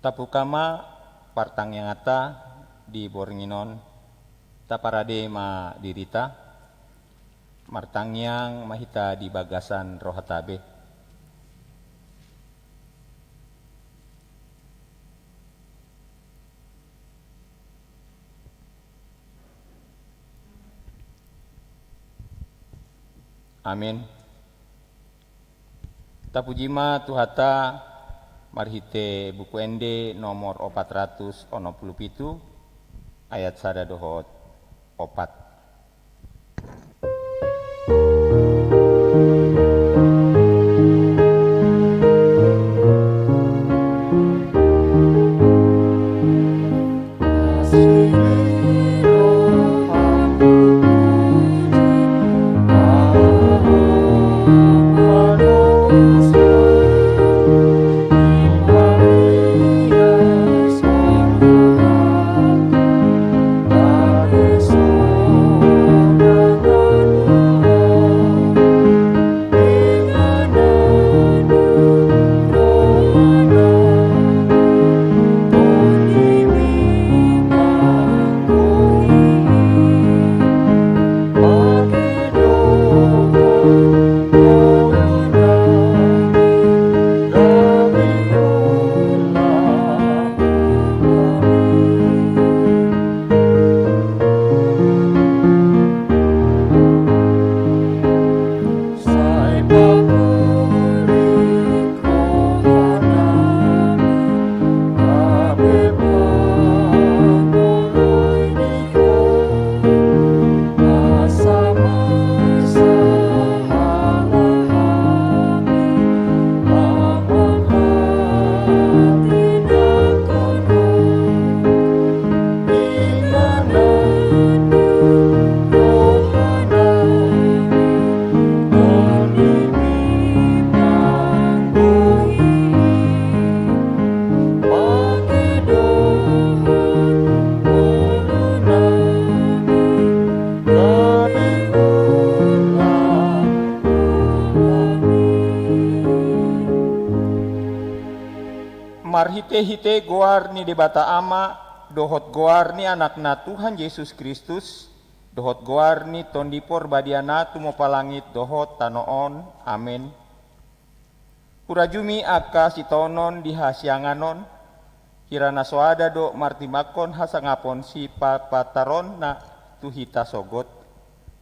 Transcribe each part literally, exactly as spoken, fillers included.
Tabuka ma partangianganta di borngin on, taparade ma dirita, martangiang ma hita di bagasan rohanta be. Amin. Tapuji ma Tuhanta marhite Buku Ende nomor opat ratus onom pulu pitu, ayat sada dohot opat. Marhitehite goar ni Debata Ama, dohot goar ni Anakna Tuhan Jesus Kristus, dohot goar ni Tondi Porbadia na tumompa langit dohot tano on. Amen. Hurajumi angka sitaonon di hasiangan on, hira na soada do martimbangkon hasangapon sipapataronna tu hita sogot.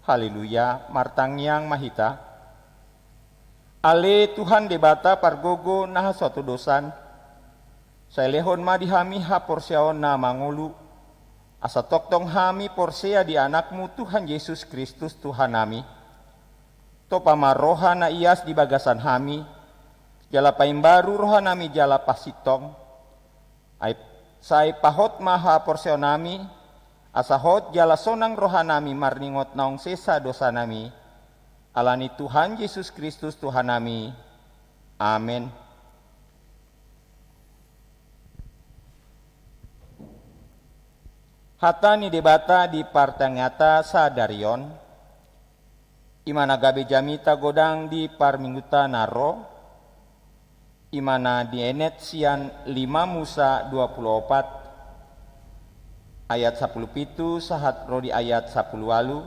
Haleluya, martangiang ma hita. Ale Tuhan Debata pargogo na hasatudosan, sai lehon ma di hami haporseaon na mangolu, asa tongtong hami porsea di Anakmu Tuhan Jesus Kristus Tuhannami. Topa ma roha na ias di bagasan hami, jala paimbaru rohanami jala pasintong. Ai, sai pahot ma haporseaonnami, asa hot jala sonang rohanami marningot naung sesa dosanami. Ala ni Tuhan Jesus Kristus Tuhannami. Amen. Hata ni Debata di partangianganta sadari on, i ma na gabe jamita godang di parminggunta na ro, i ma na dienet sian lima Musa dua pulu opat, ayat sapulu pitu sahat ro di ayat sapulu ualu.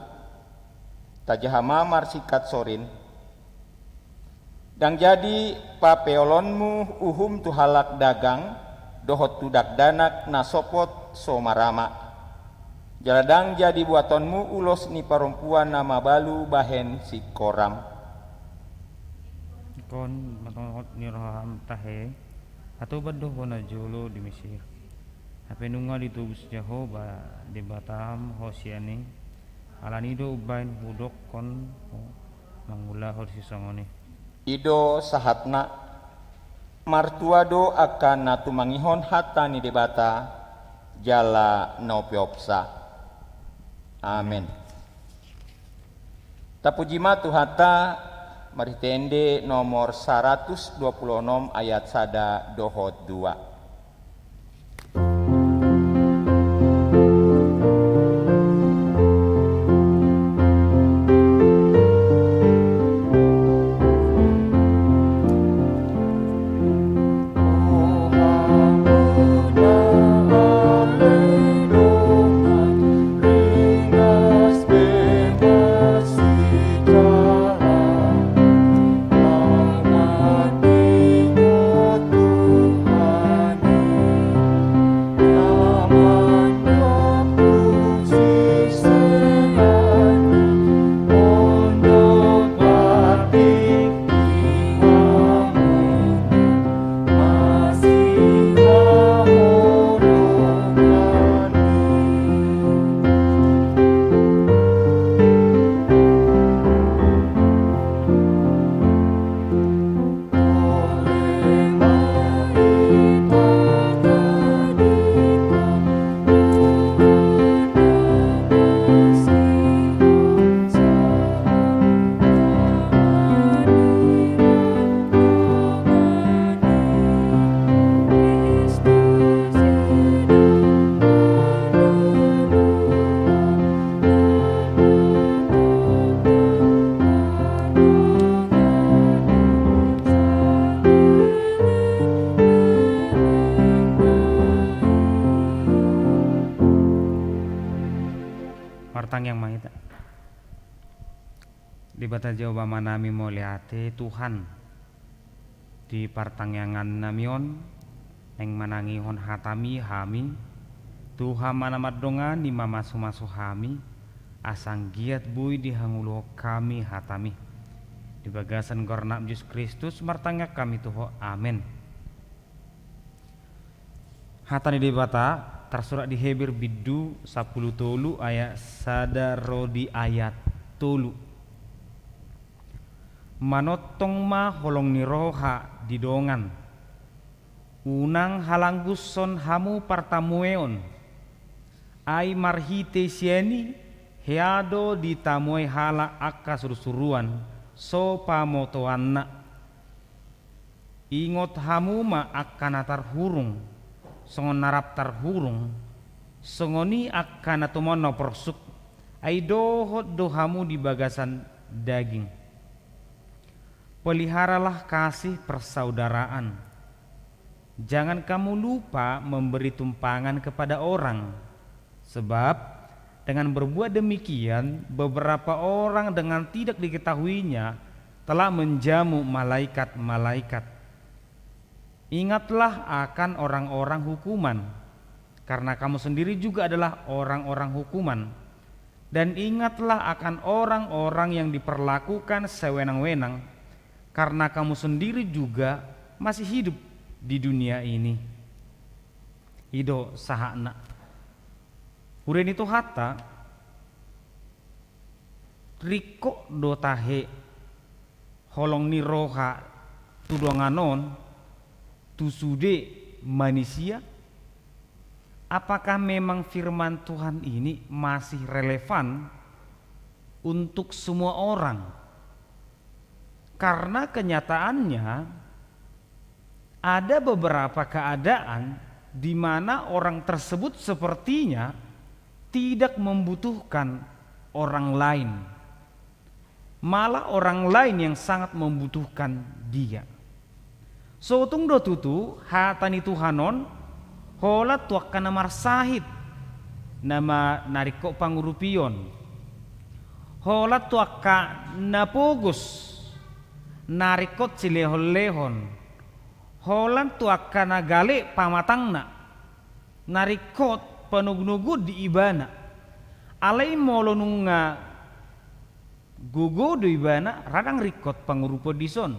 Tajaha ma marsingkat sorin. Ndang jadi papeolonmu uhum tu halak dagang, dohot tu dakdanak na sopot so marama. Jala ndang jadi buatonmu ulos ni parompuan na mabalu bahen singkoram. Ingkon matongot ni roham tahe, hatoban do ho najolo di Mesir. Hape nunga ditobus Jahowa Debatam ho sian i, ala ni i do umbahen hudokkon ho mangulahon sisongon i. I do sahatna. Martua do angka na tumangihon hata ni Debata, jala na umpeopsa. Amen. Tapuji ma Tuhanta, marhite Ende nomor saratus dua pulu onom ayat sada dohot dua. Debata Jahowa, manami mauliate Tuhan, di partangiangannami on, naeng manangihon hatami hami, Tuhan ma na mandongani, mamasumasu hami, asa anggiat boi dihangoluhon hami hatami. Di bagasan goar anakmu Jesus Kristus martangiang hami tu Ho. Amen. Hata ni Debata tarsurat di Heber bindu sampulu tolu ayat sada ro di ayat tolu. Manongtong ma holong ni roha di dongan. Unang halanggushon hamu partamueon. Ai marhite sian i hea do ditamuai halak angka surusuruan so pamotoanna. Ingot hamu ma angka na tarhurung, songon na rap tarhurung, songon i angka na tumandangkon porsuk, ai dohot do hamu di bagasan daging. Peliharalah kasih persaudaraan. Jangan kamu lupa memberi tumpangan kepada orang. Sebab, dengan berbuat demikian, beberapa orang dengan tidak diketahuinya telah menjamu malaikat-malaikat. Ingatlah akan orang-orang hukuman, karena kamu sendiri juga adalah orang-orang hukuman. Dan ingatlah akan orang-orang yang diperlakukan sewenang-wenang, karena kamu sendiri juga masih hidup di dunia ini. I do sahatna. Huria ni Tuhanta, ringkot do tahe holong ni roha tu dongan on, tu sude manisia? Apakah memang firman Tuhan ini masih relevan untuk semua orang? Karena kenyataannya, ada beberapa keadaan di mana orang tersebut sepertinya tidak membutuhkan orang lain. Malah orang lain yang sangat membutuhkan dia. So tung do tutu hata ni Tuhan on holan tu angka na marsahit, na ma-, na ringkot pangurupion. Holan tu angka na pogos, na ringkot silehonlehon. Holan tu angka na gale pamatangna, na ringkot panogunoguon di ibana. Alai molo nunga gogo do ibana, ra ndang ringkot pangurupion dison.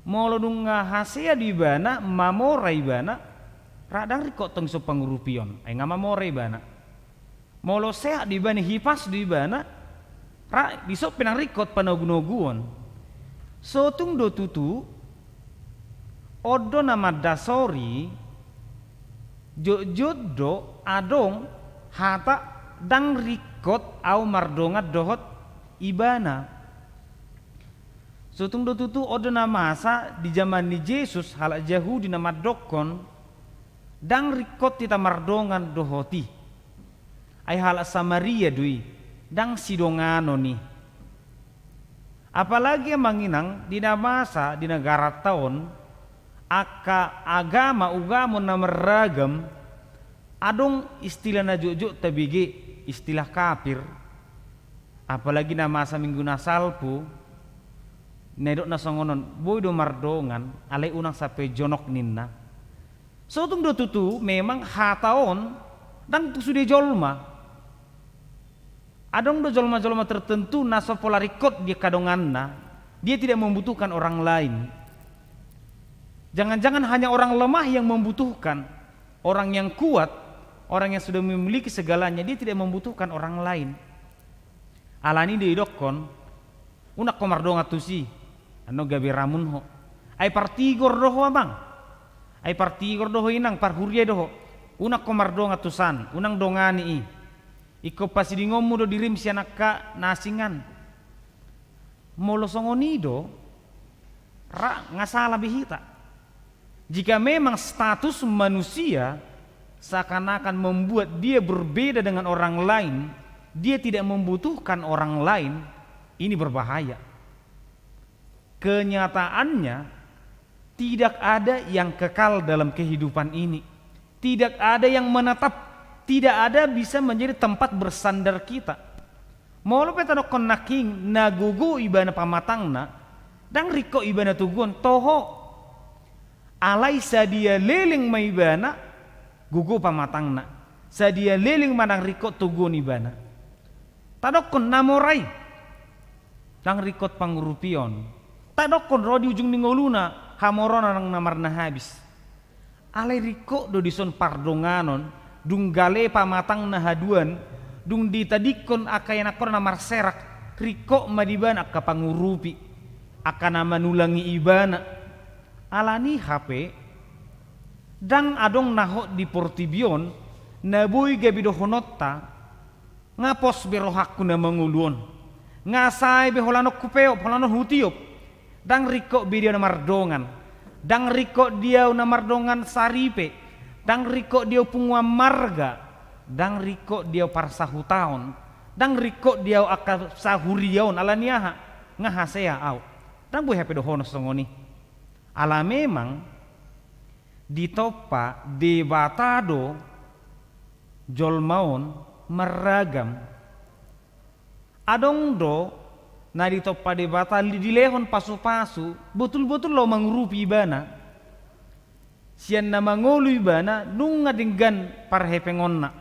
Molo nunga hasea do ibana, mamora ibana, ra ndang ringkot tong dison pangurupion, ai nga mamora ibana. Molo sehat do ibana, hipas do ibana, ra dison pe ndang ringkot panogunoguon. So tung do tutu, on do na mandasori, jotjot do adong hata ndang ringkot au mardongan dohot ibana. So tung do tutu, on do na masa di jaman ni Jesus, halak Jahudi na mandokkon, ndang ringkot hita mardongan dohot i. Ai halak Samaria do i, ndang sidonganon i. Apalagi amang inang, di na masa di negaranta on, angka agama, ugamo na marragam, adong istilah na jotjot tabege, istilah kafir. Apalagi na masa minggu na salpu, na didok na songon on, boi do mardongan, alai unang sampe jonok ninna. So tung do tutu, memang hata on ndang tu sude jolma. Adong do jolma-jolma tertentu na so pola ringkot di angka donganna, dia tidak membutuhkan orang lain. Jangan-jangan hanya orang lemah yang membutuhkan, orang yang kuat, orang yang sudah memiliki segalanya, dia tidak membutuhkan orang lain. Alani i do didokkon, unang ho mardongan tusi, annon gabe ramun ho. Ai partigor do ho amang, ai partigor do ho inang, parhuria do ho. Unang ho mardongan tusan, unang dongani i. Ingkon pasidingonmu do dirim sian angka na asing an. Molo songon i do, ra nga sala be hita. Jika memang status manusia seakan-akan membuat dia berbeda dengan orang lain, dia tidak membutuhkan orang lain, ini berbahaya. Kenyataannya, tidak ada yang kekal dalam kehidupan ini. Tidak ada yang menetap, tidak ada bisa menjadi tempat bersandar kita. Molo pe tadokkon nangkin na gogo ibana pamatangna, ndang ringkot ibana toguon, toho. Alai sadia leleng ma ibana, gogo pamatangna. Sadia leleng ma ndang ringkot toguon ibana. Tadokkon na mora i, ndang ringkot pangurupion. Tadokkon ro di ujung ni ngoluna, hamorona nang na marnahabis. Alai ringkot do dison pardonganon, dung gale pamatangna haduan, dung ditadingkon angka ianakkonna marserak, ringkot ma di ibana angka pangurupi, angka na manulangi ibana. Alani i hape, ndang adong na hot di portibi on, na boi gabe dohononta, nga pos be rohangku na mangolu on. Nga sae be holan on hupeop, holan on hutiop. Ndang ringkot be di ahu na mardongan. Ndang ringkot di ahu na mardongan saripe. Ndang ringkot di ahu punguan marga. Ndang ringkot di ahu parsahutaon. Ndang ringkot di ahu angka sahuria on. Alani aha? Nga hasea ahu. Ndang boi hape dohonon songon i. Ala memang ditompa Debata do jolma on marragam. Adong do na ditompa Debata, dilehon pasu-pasu, botul-botul laho mangurupi ibana. Sian na mangolu ibana, nunga denggan parhepengonna.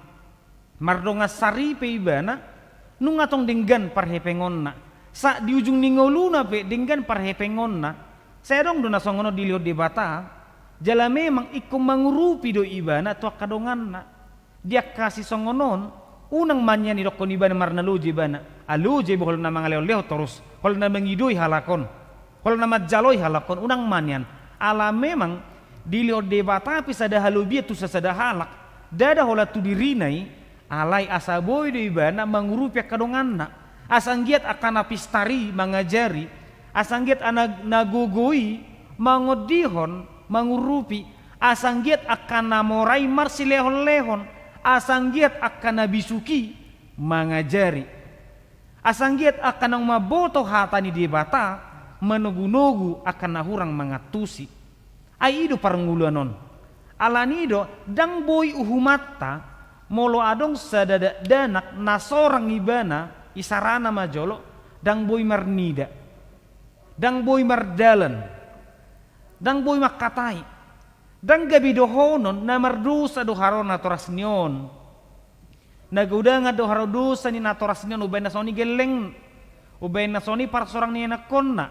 Mardongan saripe ibana, nunga tong denggan parhepengonna. Sahat di ujung ni ngoluna pe denggan parhepengonna. Sai adong do na songon on dilehon Debata, jala memang ingkon mangurupi do ibana tu angka donganna. Di angka sisongon on, unang ma nian didokkon ibana marnaloja ibana. Aloja be holan na mangalehon-lehon torus, holan na mangidoi halak on, holan na manjaloi halak on, unang ma nian. Ala memang dilehon Debata pe sada halobian tu sasada halak, ndada holan tu dirina i, alai asa boi do ibana mangurupi angka donganna. Asa anggiat angka na pistar i mangajari, asa anggiat angka na gogo i mangondihon, mangurupi, asa anggiat angka na mora i marsilehon-lehon, asa anggiat angka na bisuk i mangajari. Asa anggiat angka naung mamboto hata ni Debata, manogu-nogu angka na hurang mangantusi. Ai i do parngoluan on. Alani i do, ndang boi uhumanta, molo adong sada dakdanak na sorang ibana, isarana ma jolo, ndang boi marnida. Ndang boi mardalan. Ndang boi mangkatai. Ndang gabe dohonon na mardosa do haroa natoras ni on. Na godangan do haroa dosa ni natoras ni on, umbahen na songon i gelleng, umbahen na songon i parsorang ni ianakkonna.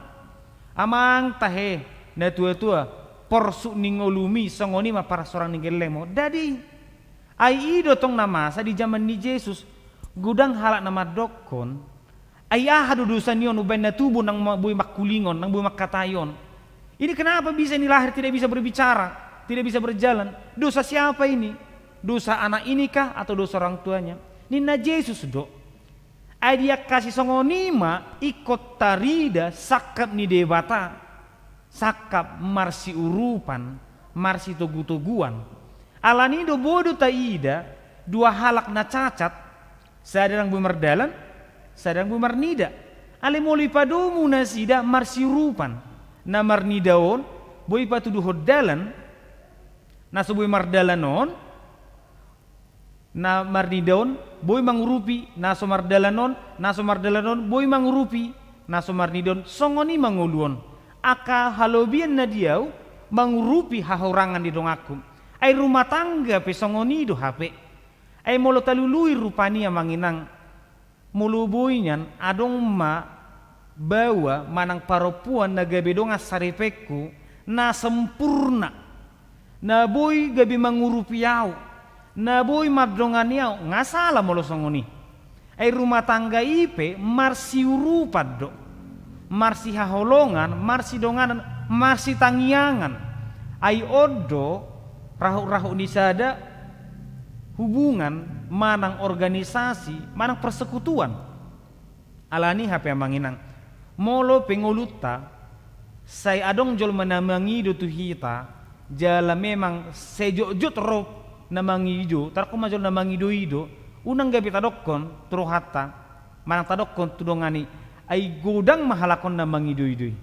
Amang tahe, na tua-tua, porsuk ni ngolumi songon i ma parsorang ni gellengmu. Ndada i. Ai i do tong na masa di jaman ni Jesus. Godang halak na mandokkon, ai aha do dosa ni on umbahen na tubu nang ma-, boi mangkulingon, nang boi mangkatai on? Ini kenapa bisa ini lahir tidak bisa berbicara, tidak bisa berjalan? Dosa siapa ini? Dosa anak ini kah atau dosa orang tuanya? Ninna Jesus do. Ai di angka sisongon i ma ingkon tarida sangkap ni Debata. Sangkap marsiurupan, marsitogu-toguan. Alani i do boi do taida dua halak na cacat, sada ndang boi mardalan, sada ndang boi marnida. Alai molo ipadomu nasida marsiurupan, na marnida on boi patuduhon dalan, na so boi mardalan on, na marnida on boi mangurupi na so mardalan on, na so mardalan on boi mangurupi na so marnida on, songon i ma ngolu on. Angka halobian na di ahu mangurupi hahurangan di donganku. Ai rumah tangga pe songon i do hape. Ai molo talului rupani amang inang, molo boi nian adong ma baoa manang parompuan na gabe dongan saripengku na sempurna, na boi gabe mangurupi ahu, na boi mardongani ahu, nga sala molo songon i. Ai rumah tangga i pe marsiurupan do, marsihaholongan, marsidonganan, marsitangiangan. Ai on do rahut-rahut ni sada hubungan manang organisasi manang persekutuan. Alani i hape amang inang, molo pe ngolunta sai adong jolma na mangido tu hita, jala memang sai jotjot ro na mangido, tadokkon ma jolo na mangido-ido, unang gabe tadokkon tu rohanta manang tadokkon tu dongan i, ai godang ma halak on na mangido-ido i.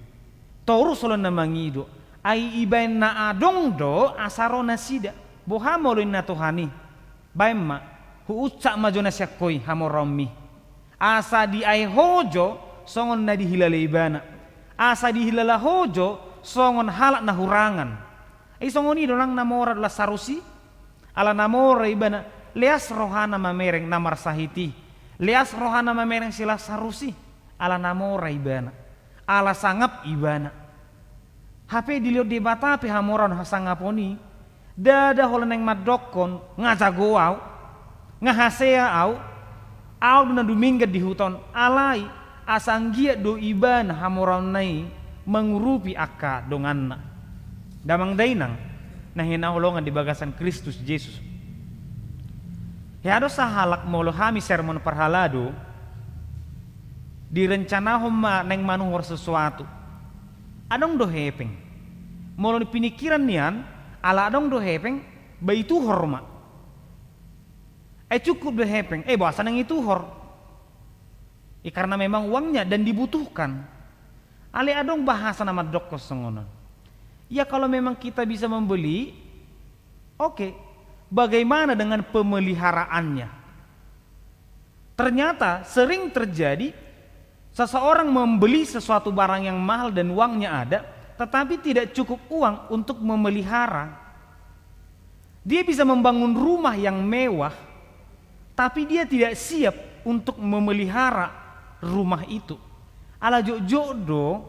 Torus olo na mangido, ai ibaen na adong do asa ro nasida. Boha molo inna Tuhan i, baen ma, huunsak ma jo na sian ho i hamoraonmi. Asa diae ho jo songon na dihilala ibana. Asa dihilala ho jo songon halak na hurangan. Ai songon i do nang na mora do Lasarus i. Ala na mora ibana, leas rohana mamereng na marsahit i. Leas rohana mamereng si Lasarus i. Ala na mora ibana. Ala sangap ibana. Hape dilehon Debata pe hamoraon hasangapon i. Ndada holan naeng mandokkon, nga jago au, nga hasea au, au do na dumenggan di huta on, alai asa anggiat do ibana hamoraonna i mangurupi angka donganna. Damang dainang na hinaholongan di bagasan Kristus Jesus. Hea do sahalak molo hami sermon parhalado, direncanahon ma naeng manuhor sesuatu. Adong do hepeng. Molo di pinikiran nian, ala adong do hepeng, ba ituhor ma. Eh, cukup do hepeng, eh, boasa naeng ituhor? Eh, karena memang uangnya dan dibutuhkan. Alai adong bahasa na mandokkon songon on. Ya, kalau memang kita bisa membeli, oke. Bagaimana dengan pemeliharaannya? Ternyata sering terjadi seseorang membeli sesuatu barang yang mahal dan uangnya ada, tetapi tidak cukup uang untuk memelihara. Dia bisa membangun rumah yang mewah, tapi dia tidak siap untuk memelihara rumah itu. Ala jotjot do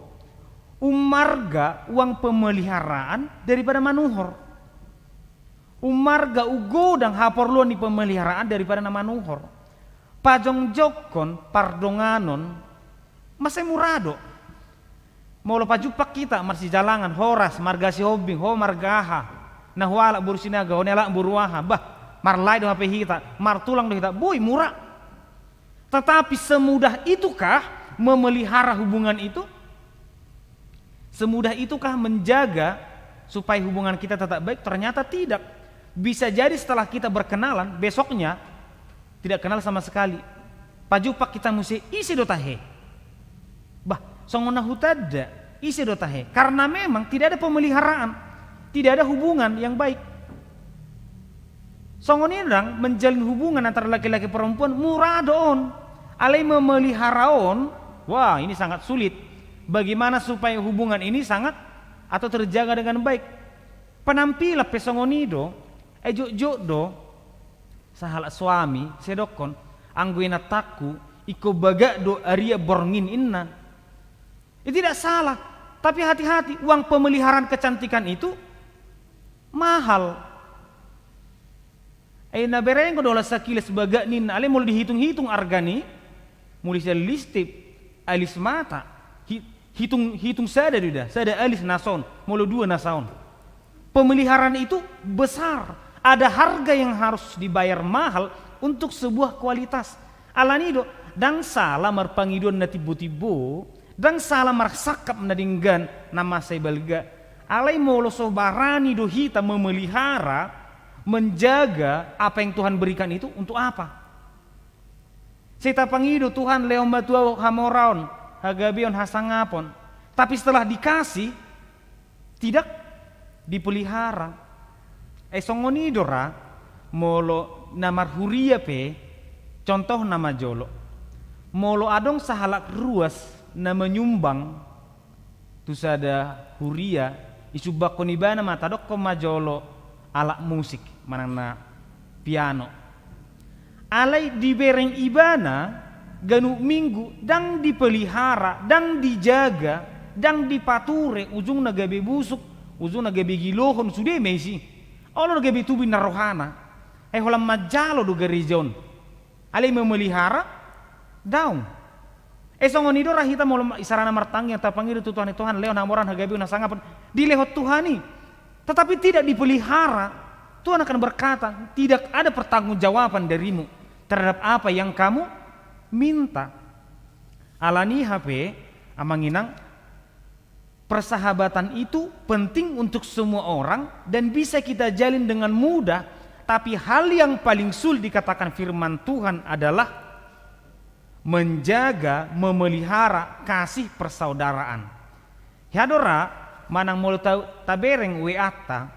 ummarga uang pemeliharaan daripada manuhor. Ummarga ugodang haporluan ni pemeliharaan daripada na manuhor. Pajongjongkon pardonganon, mansai mura do. Molo pajumpang hita marsijalangan, horas, marga Sihombing, ho marga aha, na hualap boru Sinaga, ho nialap boru aha, bah, marlae do hape hita, martulang do hita, boi mura. Tetapi semudah itukah memelihara hubungan itu? Semudah itukah menjaga supaya hubungan kita tetap baik? Ternyata tidak. Bisa jadi setelah kita berkenalan, besoknya tidak kenal sama sekali. Pajumpang hita muse, ise do tahe? Bah, songon na hutanda, ise do tahe? Karena memang tidak ada pemeliharaan, tidak ada hubungan yang baik. Songon i nang menjalin hubungan antara laki-laki perempuan mura do on. Alai memelihara on, wah, ini sangat sulit. Bagaimana supaya hubungan ini sangat atau terjaga dengan baik? Penampilan pe songon i do, eh, jotjot do. Sahalak suami, sai dokkon, anggo inantangku, ingkon bagak do arian borngin inna. Itu tidak salah, tapi hati-hati, uang pemeliharaan kecantikan itu mahal. Eh, na berenggo do holan sakilas bagak ninna, alai molo dihitung-hitung arga ni, mulai sian listip, alis mata, hi-, hitung, hitung sada do da, sada alis na son, molo dua na son. Pemeliharaan itu besar. Ada harga yang harus dibayar mahal untuk sebuah kualitas. Alani do, ndang sala marpangidoan na timbo-timbo, ndang sala marsangkap na denggan na mansai balga. Alai molo so barani do hita memelihara, menjaga apa yang Tuhan berikan itu, untuk apa? Sai tapangido, Tuhan, lehon ma tu ahu hamoraon, hagabeon, hasangapon. Tapi setelah dikasih, tidak dipelihara. Eh, songon i do ra, molo na marhuria pe, contohna ma jolo. Molo adong sahalak ruas na menyumbang tu sada huria, disumbangkon ibana ma, tadokkon ma jolo alat musik, manang na piano. Alai dibereng ibana ganup minggu, ndang dipelihara, ndang dijaga, ndang dipature, ujungna gabe busuk, ujungna gabe gilohon, sude ma isi. Olo do gabe tubu inna rohana. Ai holan manjalo do gareja on. Alai memelihara, daong. Eh, songon i do ra hita molo isarana martangiang, tapangido tu Tuhan, Tuhan, lehon hamoraon, hagabeon, hasangapon. Dilehon Tuhan i. Tetapi tidak dipelihara. Tuhan akan berkata, tidak ada pertanggungjawaban darimu terhadap apa yang kamu minta. Alani hape, amang inang, persahabatan itu penting untuk semua orang dan bisa kita jalin dengan mudah, tapi hal yang paling sulit, dikatakan firman Tuhan, adalah menjaga, memelihara kasih persaudaraan. Hea do ra, manang molo ta-, tabereng W A-ta,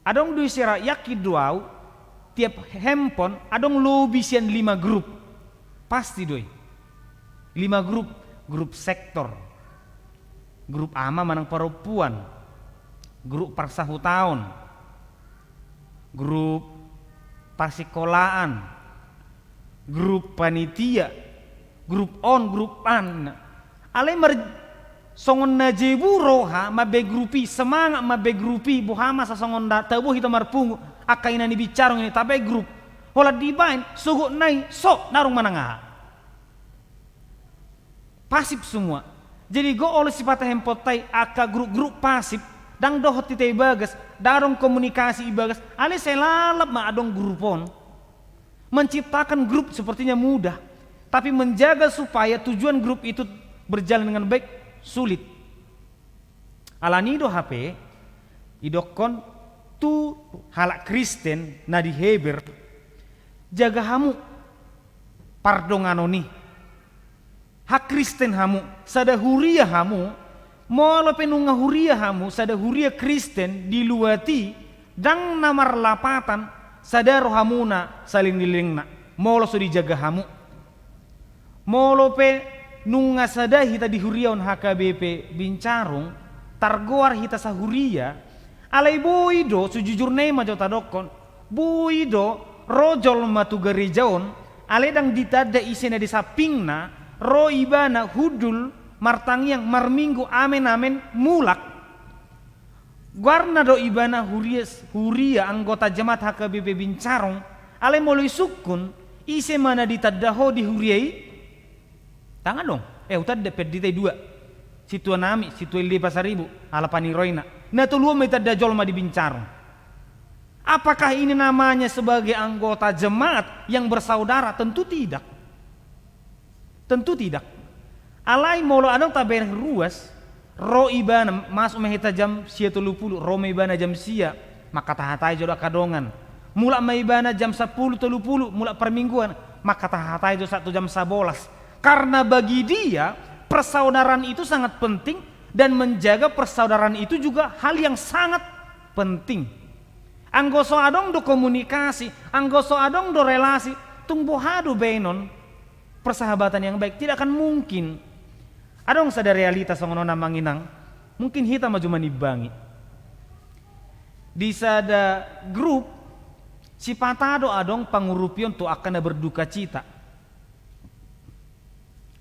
adong do i, sera yakin do au, tiap handphone adong lobi sian lima grup. Pasti do i. Lima grup, grup sektor, grup ama manang parompuan, grup parsahutaon, grup parsikolaan, grup panitia, grup on, grup an. Alai mar-, songon na jebu roha mambaen grup i, semangat mambaen grup i, boha ma asa songon na tabo hita marpungu, angka ina ni bincarong i tabaen grup. Holan dibaen, sogot nai, so, ndang adong manang aha. Pasif semua. Jadi, gok olo sipata handphone-ta i angka grup-grup pasif, ndang dohot hita i bagas, ndang adong komunikasi i bagas, alai sai lalap ma adong grup on. Menciptakan grup sepertinya mudah, tapi menjaga supaya tujuan grup itu berjalan dengan baik, sulit. Alani i do hape, idokkon tu halak Kristen na di Heber, jaga hamu pardonganon i. Hak Kristen hamu, sada huria hamu, molo pe nunga huria hamu, sada huria Kristen di luat i, ndang na marlapatan, sada rohamuna saleleng ni lelengna, molo so dijaga hamu. Molo pe nunga sada hita di huria on H K B P Bincarung, targoar hita sahuria, alai boi do, sujujurna i ma jo tadokkon, boi do ro jolma tu gareja on, alai ndang ditanda ise na di sampingna, ro ibana hundul, martangiang, marminggu, amen-amen, mulak. Goarna do ibana huria, huria anggota jemaat H K B P Bincarung, alai molo isungkun, ise ma na ditanda ho di huria i? Tangan dong. Eh, hutanda pe di hita i dua. Sintua nami, sintua Ilde Pasaribu, ala paniroina. Na tolu on ma ditanda jolma di Bincarung. Apakah ini namanya sebagai anggota jemaat yang bersaudara? Tentu tidak. Tentu tidak. Alai molo adong tabereng ruas, ro ibana, masuk ma hita jam sia tolu pulu, ro ma ibana jam sia, mangkatahatai jo do angka dongan. Mulak ma ibana jam sampulu tolu pulu, mulak parmingguan, mangkatahatai jo sahat tu jam sabolas. Karena bagi dia, persaudaraan itu sangat penting dan menjaga persaudaraan itu juga hal yang sangat penting. Anggo so adong do komunikasi, anggo so adong do relasi, tung boha do baenon persahabatan yang baik? Tidak akan mungkin. Adong sada realita songon on, amang inang, mungkin hita ma jo manimbangi. Di sada grup, sipata do adong pangurupion tu angka na berdukacita.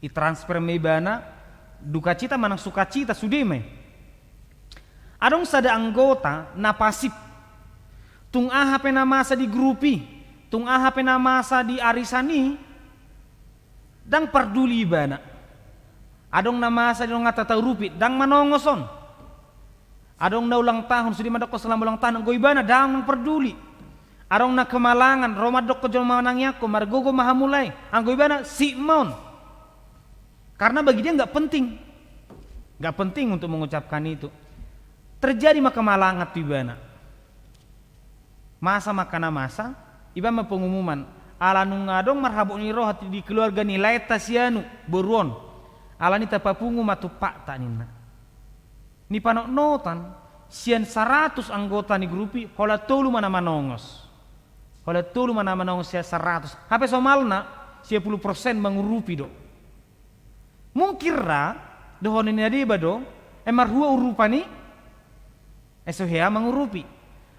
Itransfer ma ibana, dukacita manang sukacita, sude ma i. Adong sada anggota na pasif. Tung aha pe na masa di grup i, tung aha pe na masa di arisan i, ndang parduli ibana. Adong na masa di dongan taurupi, ndang manongos on. Adong na ulang tahun, sude mandokkon selamat ulang tahun, anggo ibana ndang parduli. Adong na kemalangan, ro mandokkon jolma manangiangkon, margogo ma hamu lae, anggo ibana sip ma on. Karena bagi dia nggak penting. Nggak penting untuk mengucapkan itu. Terjadi ma kemalangan tu ibana. Masa ma angka na masa, ibana ma pengumuman, ala nunga adong marhabot ni roha di keluarga ni laenta si anu, boru on. Alani i tapapungu ma tumpakta, ninna. Nipanotnotan, sian saratus anggota ni grup i, holan tolu ma na manongos. Holan tolu ma na manongos sian saratus. Hape somalna, sia pulu persen mangurupi do. Mungkin ra, dohonon ni na deba do, eh, marhua urupan i, eh, so hea mangurupi.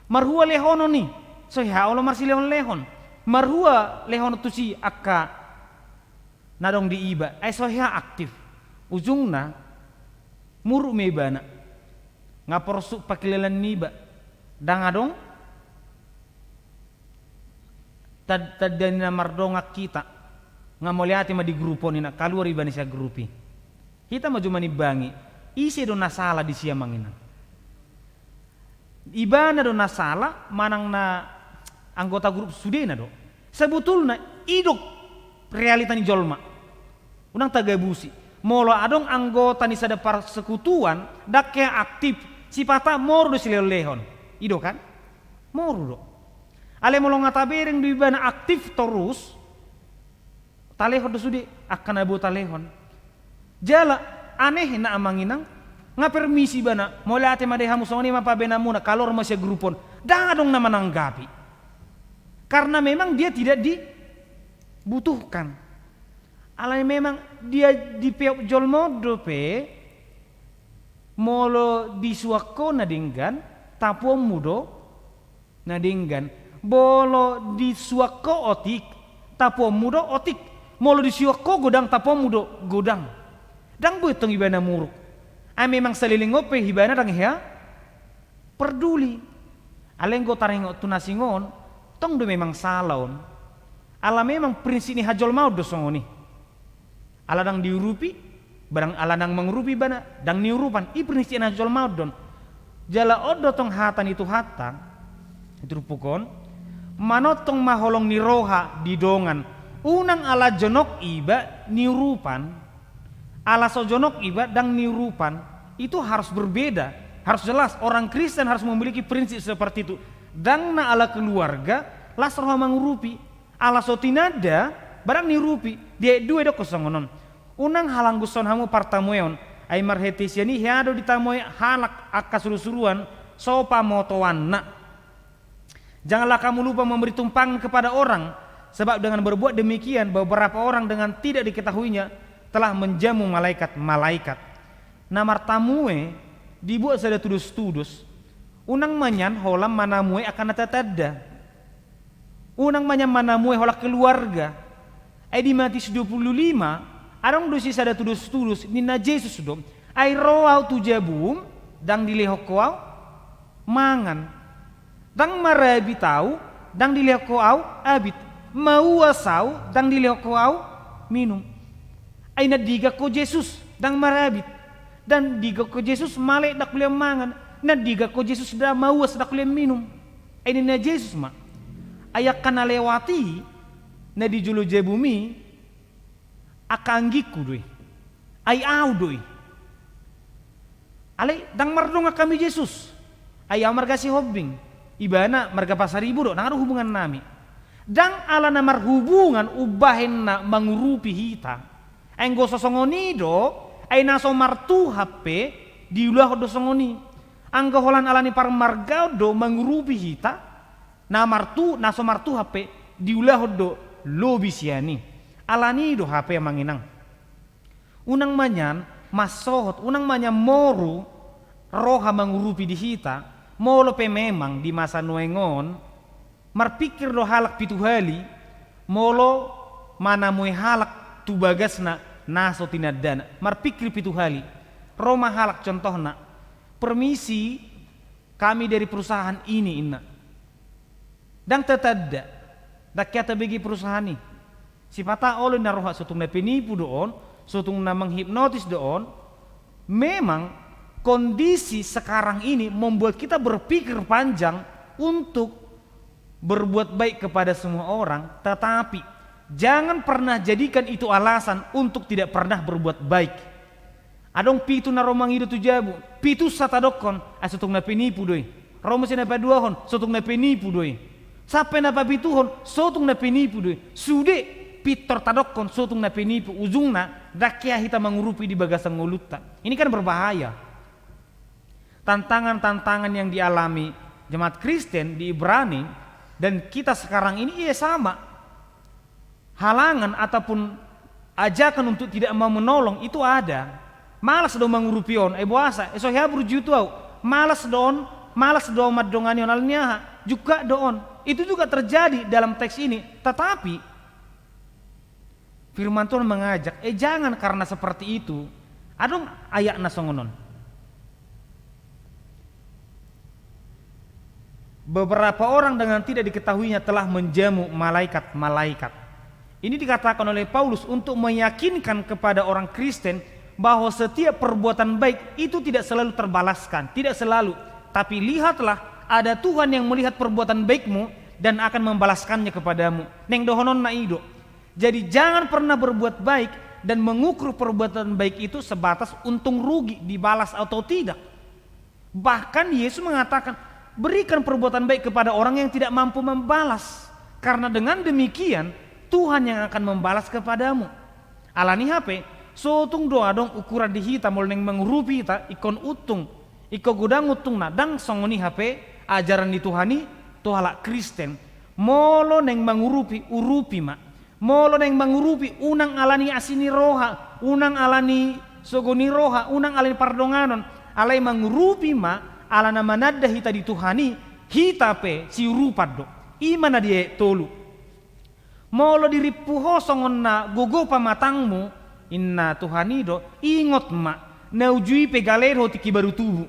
Marhua lehonon i, so hea olo marsilehon-lehon. Marhua lehonon tusi angka na adong di iba, eh, so hea aktif. Ujungna, muruk ma ibana. Nga porsuk pangkilalaan niba. Ndang adong tad-, tanda ni na mardongan hita. Nga mauliate ma di grup on, ninna, kaluar ibana sian grup i. Hita ma jo manimbangi, ise do na sala disi, amang inang? Ibana do na sala manang na anggota grup sudena do? Sebetulna i do realita ni jolma. Unang tagabusi. Molo adong anggota ni sada parsekutuan, ndang hea aktif, sipata moru do silehon-lehon. I do kan? Moru do. Alai molo nga tabereng do ibana aktif torus, talehon do sude angka na boi talehon. Jala, anehna, amang inang, nga permisi ibana, mauliate ma di hamu, songon i ma pambaenanmuna, kaluar ma sian grup on. Ndang adong na mananggapi. Karena memang dia tidak dibutuhkan. Alai memang dia dipeop jolma on dope, molo disuak ho na denggan, tapuonmu do na denggan. Molo disuak ho otik, tapuonmu do otik. Molo disuak ho godang, tapuonmu do godang. Ndang boi tong ibana muruk. Ai memang saleleng on pe ibana ndang hea perduli. Alai anggo taringot tu na asing on, tong do memang sala on. Ala memang prinsip ni hajolmaon do songon i. Ala ndang diurupi, barang ala ndang mangurupi ibana, ndang niurupan, i prinsip ni hajolmaon do on. Jala on do tong hata ni Tuhanta, di turpuk on, manongtong ma holong ni roha di dongan, unang ala jonok iba niurupan, ala so jonok iba ndang niurupan, itu harus berbeda, harus jelas, orang Kristen harus memiliki prinsip seperti itu. Ndang na ala keluarga, las roha mangurupi, ala so tinanda, barang niurupi, di ayat dua didokkon songon on. Unang halanggushon hamu partamueon, ai marhite sian i hea do ditamuai halak angka surusuruan so pamotoanna. Janganlah kamu lupa memberi tumpangan kepada orang, sebab dengan berbuat demikian beberapa orang dengan tidak diketahuinya telah menjamu malaikat-malaikat. Na martamue dibuat sada tudos-tudos. Unang ma nian holan manamue angka na tatanda. Unang ma nian manamue holan keluarga. Ai di Matius dua puluh lima, adong do disi sada tudos-tudos, ninna Jesus do, ai ro ahu tu jabum, ndang dilehon ho ahu mangan. Ndang marabit ahu, ndang dilehon ho ahu abit. Mauas ahu, ndang dilehon ho ahu minum. Ai na digan ho Jesus, ndang marabit. Ndang digan ho Jesus, male ndang hulean mangan. Na digan ho Jesus, ndang mauas ndang hulean minum. Ai ninna Jesus ma, ai angka na lewat i, na di jolo jabum i, angka anggingku do i. Ai ahu do i. Alai ndang mardongan hami Jesus. Ai ahu marga Sihombing. Ibana marga Pasaribu do, ndang adong hubungannami. Ndang ala na marhubungan umbahen na mangurupi hita. Ai anggo so songon i do, ai na so martuhan pe diulahon do songon i. Anggo holan ala ni parmargaon do mangurupi hita, na martu-, na so martuhan pe diulahon do lobi sian i. Ala ni i do hape, amang inang. Unang ma nian mansohot, unang ma nian moru roha mangurupi di hita, molo pe memang di masa nuaeng on marpingkir do halak pitu hali molo manamue halak tu bagasna na so tinandana. Marpingkir pitu hali. Ro ma halak contohna, "Permisi, kami dari perusahaan ini," inna. Ndang tatanda, ndang hea tabege perusahaan i. Sipata olo ninna roha, sotung na penipu do on, sotung na menghipnotis do on. Memang kondisi sekarang ini membuat kita berpikir panjang untuk berbuat baik kepada semua orang, tetapi jangan pernah jadikan itu alasan untuk tidak pernah berbuat baik. Adong pitu na ro mangido tu jabu, pitu sa tadokkon, ai sotung na penipu do i. Ro muse na paduahon, sotung na penipu do i. Sampe na papituhon, sotung na penipu do i. Sude pintor tadokkon, sotung na penipu. Ujungna, ndang hea hita mangurupi di bagasan ngolunta. Ini kan berbahaya. Tantangan-tantangan yang dialami jemaat Kristen di Ibrani dan kita sekarang ini, iya, sama. Halangan ataupun ajakan untuk tidak mau menolong itu ada. Malas do mangurupi on, eh, boasa, eh, so hea burju tu ahu. Malas do on, malas do on mandongani on, alani aha? Jungkat do on. Itu juga terjadi dalam teks ini. Tetapi Firman Tuhan mengajak, eh, jangan karena seperti itu. Adong ayatna songon on. Beberapa orang dengan tidak diketahuinya telah menjamu malaikat-malaikat. Ini dikatakan oleh Paulus untuk meyakinkan kepada orang Kristen bahwa setiap perbuatan baik itu tidak selalu terbalaskan, tidak selalu. Tapi lihatlah, ada Tuhan yang melihat perbuatan baikmu dan akan membalaskannya kepadamu. Naeng dohononna i do. Jadi, jangan pernah berbuat baik dan mengukur perbuatan baik itu sebatas untung rugi, dibalas atau tidak. Bahkan Yesus mengatakan, "Berikan perbuatan baik kepada orang yang tidak mampu membalas, karena dengan demikian Tuhan yang akan membalas kepadamu." Alani hape, sotung do adong ukuran di hita molo naeng mangurupi hita, ingkon untung, ingkon godang untungna. Ndang songon i hape ajaran ni Tuhan i tu halak Kristen. Molo naeng mangurupi, urupi ma. Molo naeng mangurupi, unang ala ni asi ni roha, unang ala ni sogo ni roha, unang ala ni pardonganon, alai mangurupi ma ala na mananda hita di Tuhan i, hita pe siurupan do. I ma na di ayat tolu. Molo dirimpu ho songon na gogo pamatangmu, ninna Tuhan i do, ingot ma, na uju i pe gale do ho tingki baru tubu.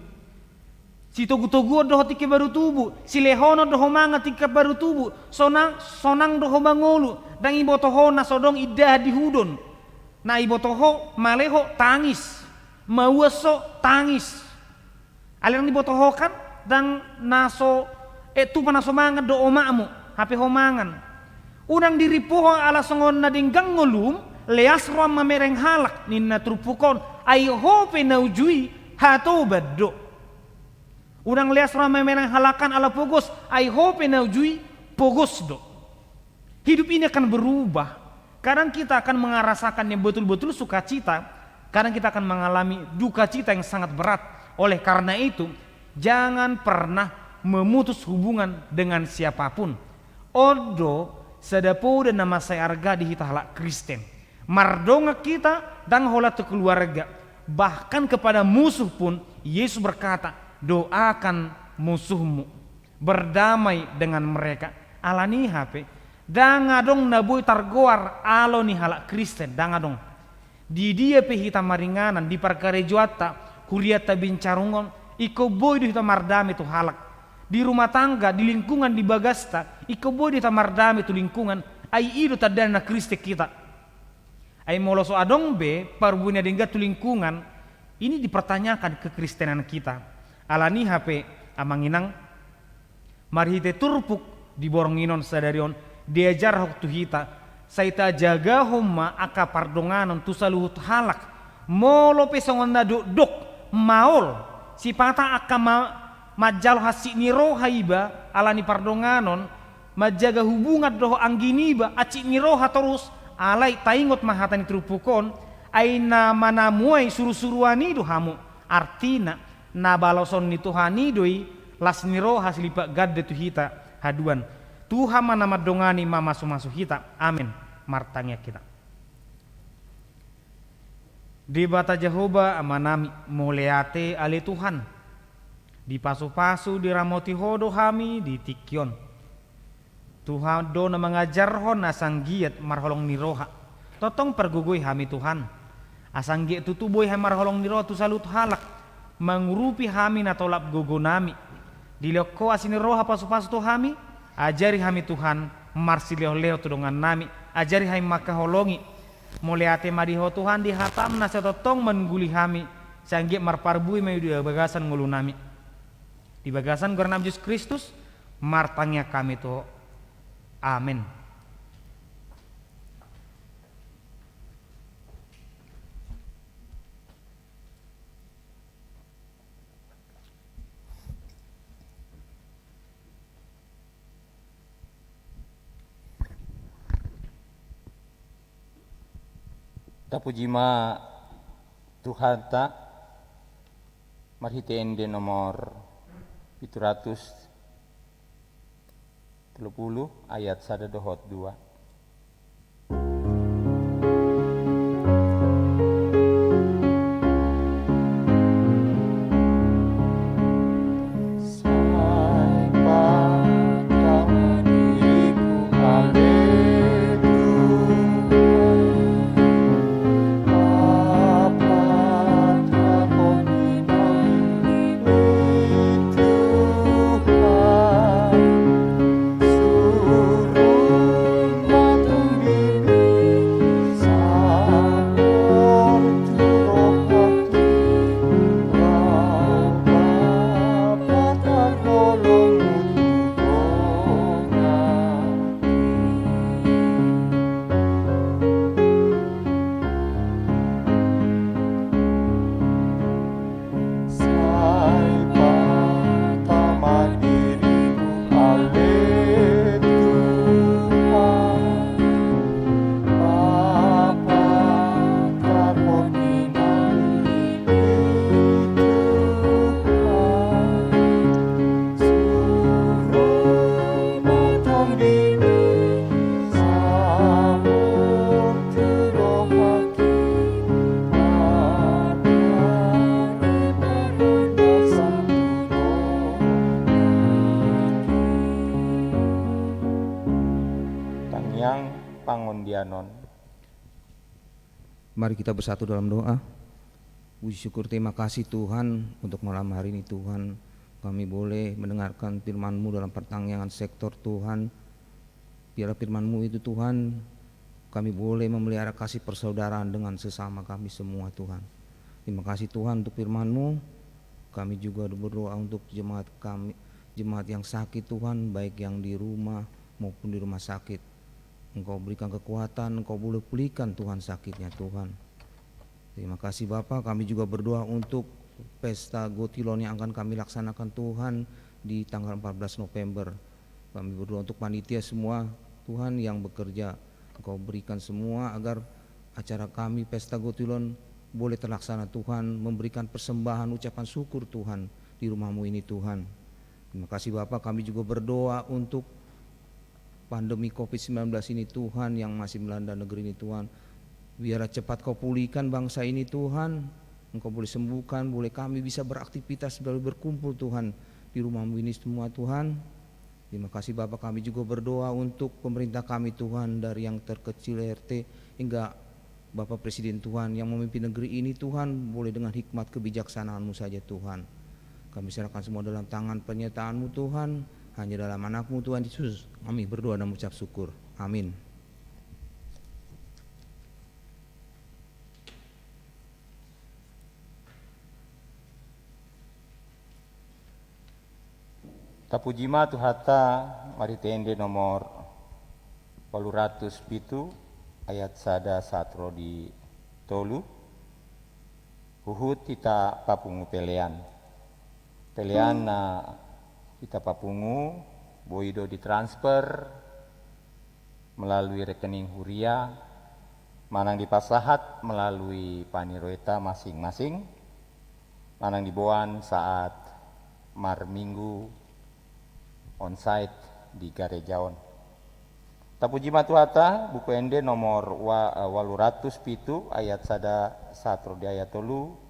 Sitogutoguon do ho tingki baru tubu, silehonon do ho mangan tingki baru tubu, sonang, sonang do ho mangolu, ndang diboto ho na so adong indahan di hudon. Na diboto ho, male ho tangis, mauas ho tangis. Alai ndang diboto ho kan, ndang na so, eh, tupa na so mangan do omakmu, hape ho mangan. Unang dirimpu ho ala songon na denggan ngolum, leas roham mamereng halak, ninna turpuk on, ai ho pe na uju i hatoban do. Unang leas roham mamereng halak an ala pogos, ai ho pe na uju i pogos do. Hidup ini akan berubah. Kadang kita akan merasakan yang betul-betul sukacita, kadang kita akan mengalami duka cita yang sangat berat. Oleh karena itu, jangan pernah memutus hubungan dengan siapapun. On do sada poda na mansai arga di hita halak Kristen. Mardongan hita ndang holan tu keluarga, bahkan kepada musuh pun Yesus berkata, "Doakan musuhmu, berdamai dengan mereka." Ala ni i hape, ndang adong na boi targoar alo ni halak Kristen, ndang adong. Di dia pe hita maringanan, di parkarejoanta, hurianta bincarungon, ingkon boi do hita mardame tu halak. Di rumah tangga, di lingkungan, di bagasta, ingkon boi do hita mardame tu lingkungan, ai i do tandana na Kristen hita. Ai molo so adong be parbue na denggan tu lingkungan, ini dipertanyakan kekristenan kita. Ala ni i hape, amang inang, marhite turpuk di borngin on sadari on, diajarhon tu hita, sai tajagahon ma angka pardonganon tu saluhut halak, molo pe songon na dokdok, maol, sipata angka ma-, manjalo hansit ni roha iba, ala ni pardonganon, manjaga hubungan dohot anggi niba, hansit ni roha torus, alai taingot ma hata ni turpuk on, ai na manamuai surusuruan i do hamu. Artina, na baloson ni Tuhan i do i, las ni roha silipat ganda tu hita haduan. Tuhan ma na mandongani mamasumasu hita. Amen. Martangiang hita. Debata Jahowa Amanami, mauliate ale Tuhan. Dipasupasu diramoti Ho do hami di tingki on. Tuhan do na mangajarhon asa anggiat marholong ni roha. Tongtong pargogoi hami Tuhan. Asa anggiat tutu boi hami marholong ni roha tu saluhut halak. Mangurupi hami na tolap gogonami. Dilehon Ho asi ni roha pasupasu tu hami. Ajari hami Tuhan marsilehonlehon tu dongannami. Ajari hami mangkaholongi. Mauliate ma di Ho Tuhan di hataM na sai tongtong manungguli hami. Sai anggiat marparbue ma i di bagasan ngolunami. Di bagasan goarNa Jesus Kristus, martangiang hami tu Ho. Amen. Tapuji ma Tuhanta. Marhite ende nomor pitu ratus tolu pulu ayat sada dohot dua. Mari kita bersatu dalam doa. Puji syukur, terima kasih Tuhan untuk malam hari ini Tuhan. Kami boleh mendengarkan firman-Mu dalam pertanyaan sektor Tuhan. Biarlah firman-Mu itu Tuhan, kami boleh memelihara kasih persaudaraan dengan sesama kami semua Tuhan. Terima kasih Tuhan untuk firman-Mu. Kami juga berdoa untuk jemaat kami, jemaat yang sakit Tuhan, baik yang di rumah maupun di rumah sakit. Engkau berikan kekuatan, Engkau boleh pulihkan Tuhan sakitnya Tuhan. Terima kasih Bapa, kami juga berdoa untuk pesta Gotilon yang akan kami laksanakan Tuhan di tanggal empat belas November. Kami berdoa untuk panitia semua Tuhan yang bekerja. Engkau berikan semua agar acara kami pesta Gotilon boleh terlaksana Tuhan, memberikan persembahan ucapan syukur Tuhan di rumah-Mu ini Tuhan. Terima kasih Bapa, kami juga berdoa untuk pandemi covid sembilan belas ini Tuhan yang masih melanda negeri ini Tuhan. Biarlah cepat Kau pulihkan bangsa ini Tuhan. Engkau boleh sembuhkan, boleh kami bisa beraktivitas, boleh berkumpul Tuhan di rumah-Mu ini semua Tuhan. Terima kasih Bapa, kami juga berdoa untuk pemerintah kami Tuhan, dari yang terkecil R T hingga Bapak Presiden Tuhan yang memimpin negeri ini Tuhan, boleh dengan hikmat kebijaksanaan-Mu saja Tuhan. Kami serahkan semua dalam tangan penyertaan-Mu Tuhan, hanya dalam Anak-Mu Tuhan Yesus kami berdoa dan mengucap syukur. Amin. Tapuji ma Tuhanta, Marhite Ende nomor ualu ratus pitu ayat sada sahat ro di tolu. Huhut hita papungu pelean. Pelean na hita papungu boi do ditransfer melalui rekening huria, manang dipasahat melalui paniroeta masing-masing, manang diboan saat marminggu onsite di gareja on. Tapuji ma Tuhanta, Buku Ende nomor wa-, ualu ratus pitu ayat sada sahat ro di ayat tolu.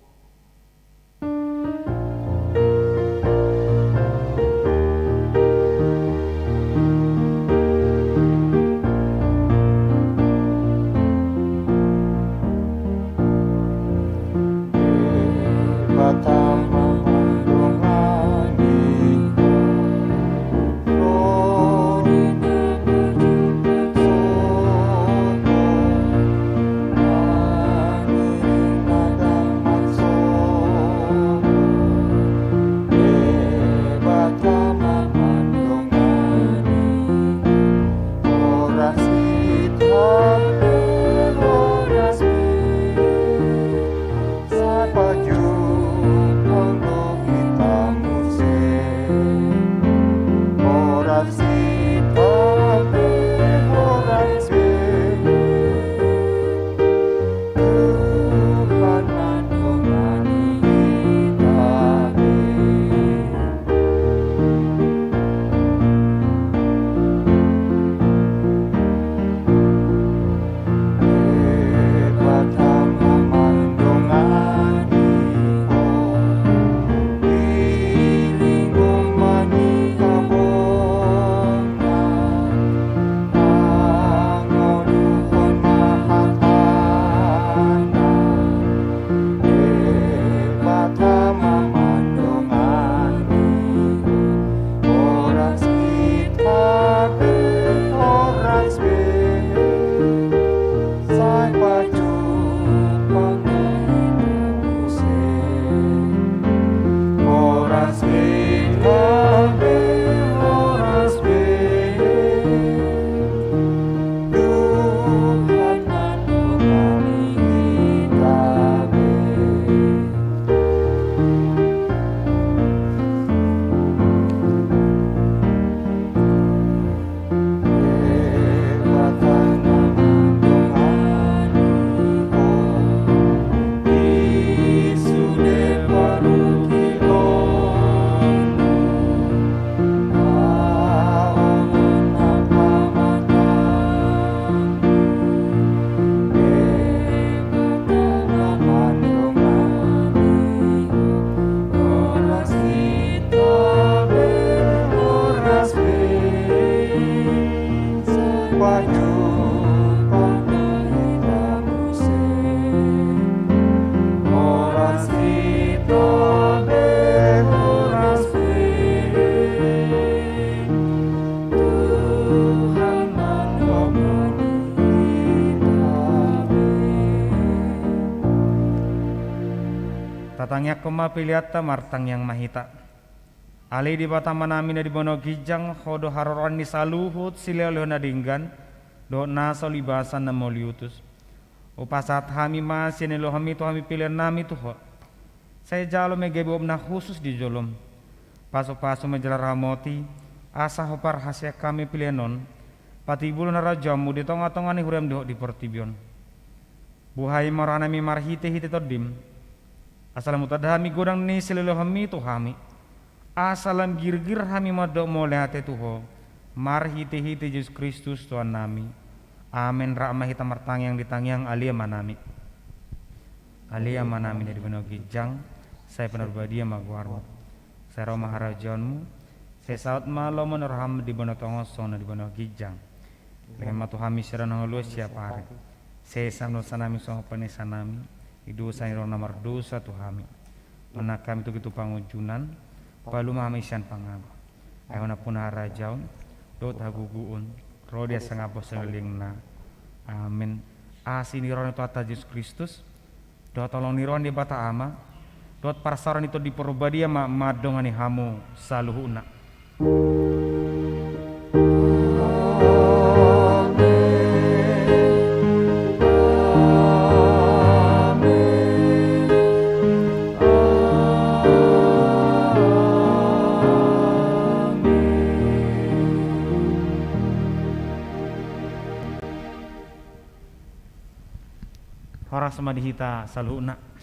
Pamapilianta martangiang ma hita. Ale Debata Amanami na di banua ginjang, Ho do haroroan ni saluhut silehonlehon na denggan dohot nasa ulibasan na mauliutus. Hupasahat hami ma sian na nilehonMi tu hami peleannami tu Ho. Sai jalo ma gabe uap na hushus di jolom. Pasupasu ma jala ramoti, asa Ho parhaseang hami pelean on, patibulhon harajaonMu di tongatonga ni huriaM dohot di portibi on. Buhai ma rohanami marhitehite TondiM, asa lam hutanda hami godang ni silehonlehonMi tu hami, asa lam girgir hami mandok mauliate tu Ho, marhitehite Jesus Kristus Tuhannami. Amen. Rap ma hita martangiang di tangiang Ale Amanami. Ale Amanami na di banua ginjang, sai pinarbadia ma goarMu. Sai ro ma harajaonMu. Sai saut ma lomo ni rohaM di banua tonga on songon na di banua ginjang. Lehon ma tu hami sadari on hangoluan siapari. Sesa ma dosanami songon panesanami di dosa ni roha na mardosa tu hami. Unang hami togihon tu pangunjunan. Palua ma hami sian pangago. Ai Ho nampuna harajaon dohot hagogoon, ro di hasangapon salelengna. Amen. Asi ni roha ni Tuhanta Jesus Kristus, dohot holong ni roha ni Debata Ama, dohot parsaoran ni Tondi Parbadia ma mandongani hamu saluhutna. Horas ma di hita saluhutna.